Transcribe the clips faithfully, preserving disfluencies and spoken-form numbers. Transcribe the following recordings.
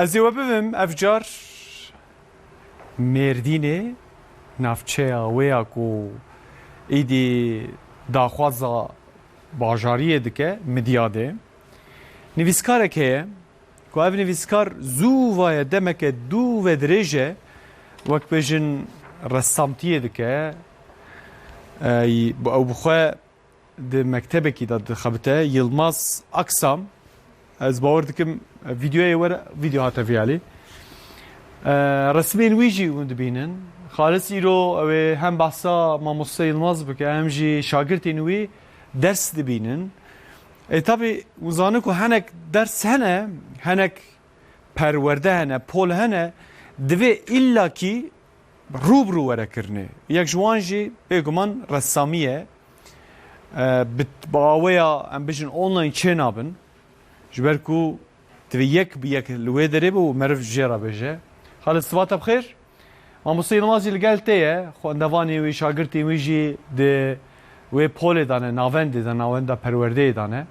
Ez ê we bibim ev car Mêrdînê, navçeya wê ya ku êdî daxwaza bajariyê dike, Midyadê. Nivîskarek heye ku ev nivîskar zû vaye demeke dû ve dirêj e, wek bêjin ressamtiyê dike. Ey, ew bi xwe di mektebekî de dixebite, Yilmaz Aksam. Ez bawer dikim, e, vîdeoyê were, vîdeo hate vîyalî. E, resmên wî jî hûn dibînin. Xalis îro ew ê hem behsa mamoste Yilmaz bike, hem jî şagirtên wî ders dibînin. E, tabî, hûn zanin ku henek ders hene, henek perwerde hene, pol hene, divê îllakî rû bi rû were kirinê. Yek ji wan jî bêguman ressamî ye. E, bi, bi aweya, em bijin, online çê nabin. Ji ber ku divê yek bi yek li wê derê be û meriv jê re bêje. Xalis, siva te bi xêr. Mamoste Yilmaz jî li gel te ye. Xwendevanê wî, şagirtên wî jî di wê polê de ne, navendê de, navenda perwerdeyê de ne.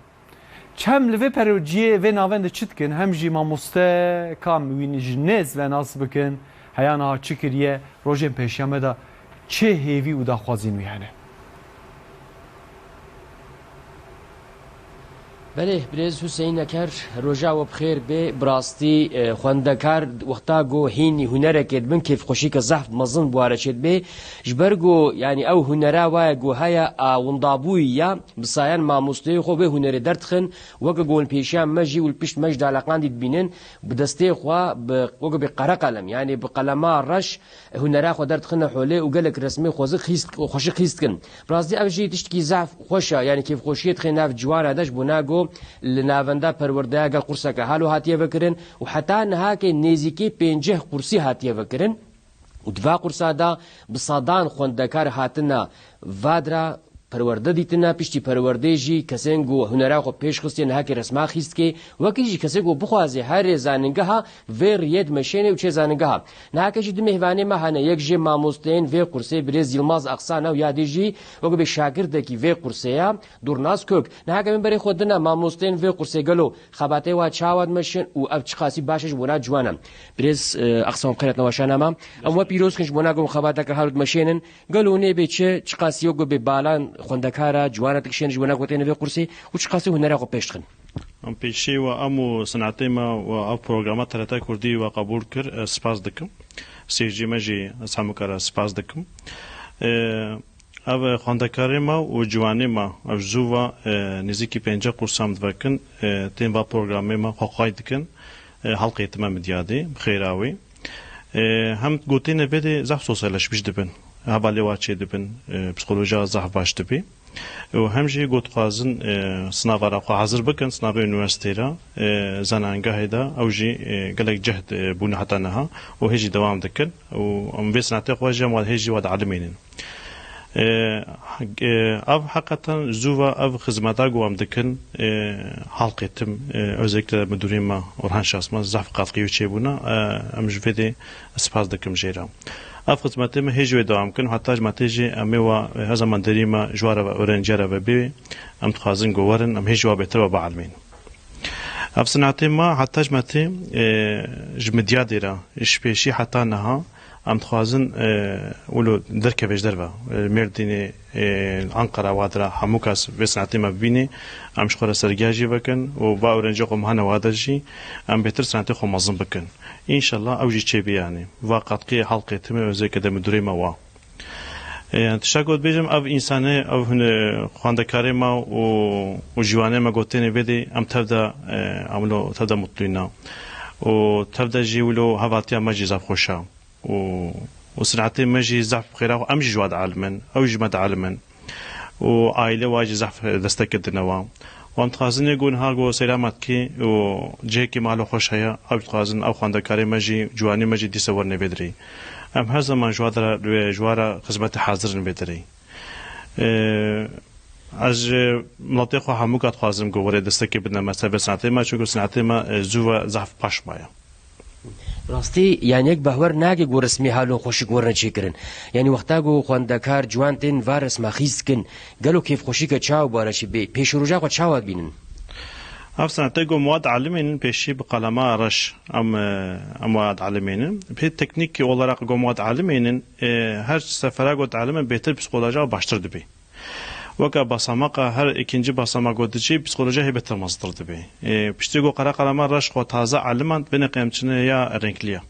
Çem li vê perweciyê, vê navendê çi dikin? Hem jî mamoste kam wî ji nêz ve nas bikin, heya niha çi kiriye, rojên pêşiya me de çi hêvî û daxwazên wî hene? Belê, birêz Huseyîn Eker, roja we bi xêr bê. Bi rastî, e, xwendekar wexta ku hînî hunerekê dibin, kêfxweşîke zehf mezin bi ware çê dibê. Ji ber ku, yanî, ew hunera waye ku heye, a, windabûyî ya, bi sayan mamosteyê xwe vê hunerê derdixin, weke ku li pêşiya me jî û li pişt me jî daleqandî dibînin, bi destê xwe, bi, weke bi qereqelem, yanî bi qelema reş, hunera xwe derdixine holê û gelek resmê xwezî xîst, xweşik xîst dikin. Bi rastî ev jî tiştekî zehf xweş e, yanî kêfxweşiyê dixê nav ciwana de, ji bona ku li navenda perwerdeya gel qurseke halo hatiye vekirin û heta nihakê nêzîkî pênceh qursî hatiye vekirin. Û di va qursa de bi sedan xwendekar hatine vadira perwerde dîtine, piştî perwerdê jî kesên ku hunera xwe pêş xistiye nihakê resma xîstkê, wekî jî kesê ku bixwaze herê zaningeha vê riyê dimeşêne û çê zaningeha. Nihake jî du mêvanê me hene, yek jê mamosteyên vê qursê birêz Yilmaz Aqsan e û ya dî jî weke bê şagirdekî vê qursê ye, Durnaz Kök. Nihake min berê xwe dine mamosteyên vê qursê gelo xebatê wa çawa dimeşin û ev çiqasî baş e ji bona ciwanan? Birêz, e, Aqsan, bi xêr hatin weşana me. Em we pîroz kin ji bona ku xebateke halo dimeşênin. Gelo nêbê çi, çiqasî wek bê balan xwendekara ciwana dikişên ji bona ku têne vê qursê û çiqasî hunera xwe pêş dixin? Em pêşî we em û sinetê me we ev programa T R T Kurdî we qebûl kir, ez spas dikim. Sêrcî me jî ez hemûka re spas dikim. E, Ev xwendekarê me û ciwanê me, ev zû ve, e, nêzîkî pêncî qursa em divekin, e, tên va programê me xwe qay dikin, e, Halqê Time Midyadê, bi xêra wê. E, hem gotê nebê de zehf sosyalleşmiş dibin, hevalê wa çê dibin, e, psîkolojiya zehf baş dibe. Û hem jî got dixwazin, e, sinava re xwe hazir bikin, sinavê unîversîtê re, e, zanangehê de, ew jî, e, gelek cehd, e, bûne heta niha û hê jî dewam dikin. Û em vê sinetê xwe jî em hê jî wa dielîmînin. E, e, ev heqeten zû ve ev xizmeta ku em dikin, e, Halqê Tim, e, özellikle müdürê me Orhan Şasmaz zehf katkî wî çêbûne, e, em ji vê dê spas dikim jê re. Ev xizmetê me hê jî wê dewam kin, heta ji me tê jî em ê wa, e, her zaman derî me ji wa re ve, öğrenciya re ve bê, em dixwazin ku werin, em hê jî wa bêtir ve bielmîn. Ev sinetê me heta ji me tê, e, ji Midyadê re, ji pêşî heta niha, em dixwazin, e, wilo derkeve ji derve, e, Mêrdînê, e, Ankara, wa dira hemû kes vê sinetê me bibînê, em ji xwe re sergiya jî vekin û va öğrenciya xwe me hene wa de jî, em bêtir sinetê xwe mezin bikin. Înşallah ew jî çêbî yanî. Va katkiyê Halqê Timê, özellikle de müdürê me wa. E, tişta ku dibêjim, ev însanê, ev hune xwendekarê me û, û ciwanê me ku têne vê dê, em tev de, e, em wilo tev de mutluyna. Û tev de jî wilo hevatiya me jî zaf xweş e. Û, û sinetê me jî zaf xêra, em jî ji wa dielmin, ew jî me dielmin. Û aîlê wa jî zaf destekê dine wa. Û em dixwazin ê ku niha ku seyra me dikî û cihekî me halo xweş heye, ew dixwazin ew xwendekarê me jî, ciwanê me jî dîse werin vê derê. Em her zeman ji wa dera, ji wa re xizmetê hazir in vê derê. Ee, ez ji miletê xwe hemûka dixwazim ku were destekê bidine me ser vê sinetê me, çunku sinetê me, e, zû ve zehf paş maye. Rastî, yanî yek behwer nake ku resmî halo xweşik werine çêkirin. Yanî wexta ku xwendekar ciwan tên va resma xîz dikin, gelo kêfxweşîke çawa bi ware çê bê? Pêşeroja xwe çawa dibînin? Ev senetê ku me dielîmînin pêşî bi qelema reş em, e, em we dielîmînin. Pê teknîk olarak ku me dielîmînin, e, her sefera ku dielîmin bêtir psîkolojiya baştir dibî. Weke basamaqa her îkincî basamak ku dicî psîkolojiya hê bêtir meztir dibî. E, piştî ku qere qelema reş xwe taze elimand, binê qemçine ya renkliya.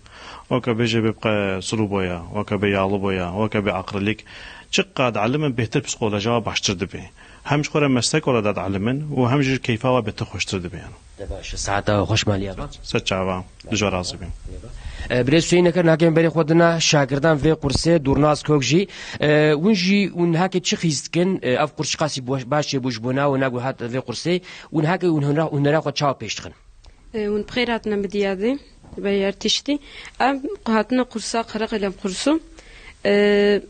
Weke bêje bê biqe suluboya, weke bê yalıboya, weke bê aqrilik. Çiqad elimin bêtir psîkolojiya baştir dibî. Hem ji xwe re meslek were de dielimin û hem jî keyfa we bêtir xweştir dibe, yani. De baş, saeta xweş maliya ba. Ser çava, dijwar razî bîm. E, Birêz Hüseyin Eker, nake em berê xwe dina şagirdan vê qursê, Durnaz Kok jî. E, hûn jî, hûn hake çi xîz dikin? E, ev qurs çiqasî baş, baş çêbû ji bo na û na ku hat vê qursê? Hûn hake hûn hunera, hunera xwe çawa pêş dixin? E, hûn bi xêr hatine Midyadê, berê her tiştî. Em hatine qursa, qereqê lem qursu. E,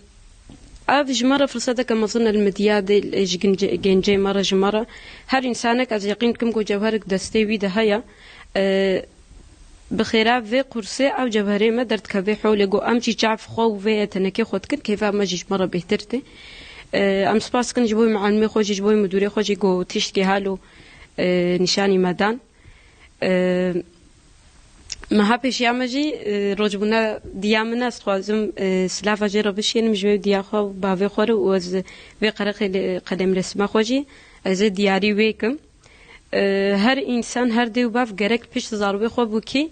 Ev ji me re firseteke mezin e li Midyadê, ji gince-, gencê me re, ji me re. Her însanek ez yeqîn dikim ku cewherek destê wî de heye. E, bi xêra vê qursê ew cewherê me derdikeve holê ku em jî çav xwe û vê tenekê xwe dikin, kêfa me jî ji me re bêhtir tê. E, em spas dikin ji bo mualimê xwe jî, ji bo müdûrê xwe jî ku tiştkî halo, e, nîşanî me dan. E, Meha pêşiya me jî, e, rojbûna diya min e, ez dixwazim, e, silava jê re bişînim ji wê diya xwe û bavê xwe re û ez vê qereqê lê, qelemresma xwe jî ez ê diyarî wê kim. E, her însan, her dê û bav gerek pişt zarokê xwe bûkî.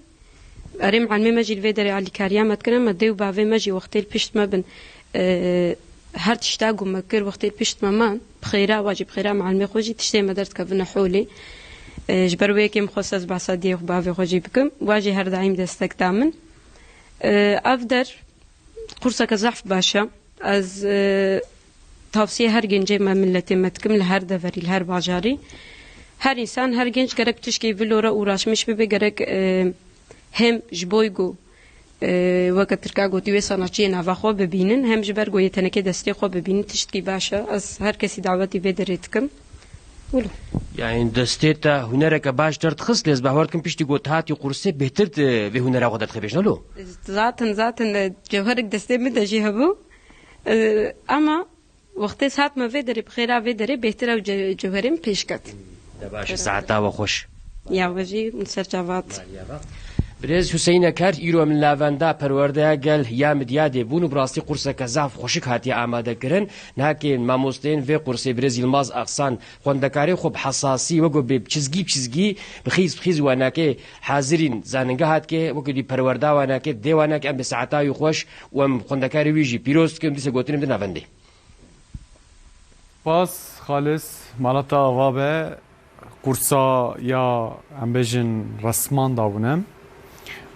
Erê, mualimê me jî li vê derê alîkariya me dikine, me dê û bavê me jî wextê li pişt me bin. E, her tişta ku me kir, wextê pişt me man, bi xêra, wa jî bi xêra, mualimê xwe jî tiştê me derdikevine holê. E, ji ber wê yekê min xwest ez behsa diyê xwe, bavê xwe jî bikim. Wa jî her daîm destek da min. E, ev der qurseke zehf baş e. Ez, e, tavsiye her gencê me, milletê me dikim, li her deverî, li her bajarî. Her însan, her genç gerek tişkî vilo re uğraşmış bibe, gerek, e, hem ji boy ku, e, weke Tirka gotî, wê sanatçiyê nava xwe bibînin, hem ji ber ku yê tenekê destê xwe bibînin, tiştkî baş e. Ez her kesî dawetî vê derê dikim. Wilo. Yani destê te hunereke baş derdixist, lê ez bawer dikim piştî ku tu hatî qursê bêhtir tu vê hunera xwe derdixê bêjne lo? Zaten, zaten, e, cewherek destê min de jî hebû. E, ama wextê ez hatime vê derê, bi xêra vê derê bêhtir ew ce-, cewherê min pêş ket. De baş, saeta we xweş. Ya we jî, min ser çavat. Birêz Hüseyin Eker, îro min lavenda perwerdeya gel ya Midyadê bûn û bi rastî qurseke zaf xweşik hatiye amadekirin. Nakê mamosteyên vê qursê Birêz Yilmaz Aksan xwendekarê xwe bi hesasî weko bê çizgî bi çizgî, bi xîz bi xîz wanakê hazirîn zaningeha dike, weko dî perwerda wanakê, dê wanakê em bê saeta wî xweş û em xwendekarê wî jî pîroz dikin, dîse gotinê bidin navendê. Spas, Xalis, mala te ava be. Qursa ya, em bêjin, resman dabûne.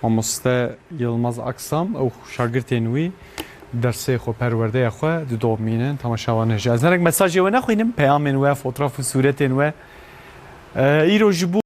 Mamoste Yilmaz Aksam û şagirtên wî dersê xwe, perwerdeya xwe didomînin. Temaşevan hêja. Ez hinek mesajê we nexwînim, peyamên we, fotraf û sûretên we. E, îro ji bo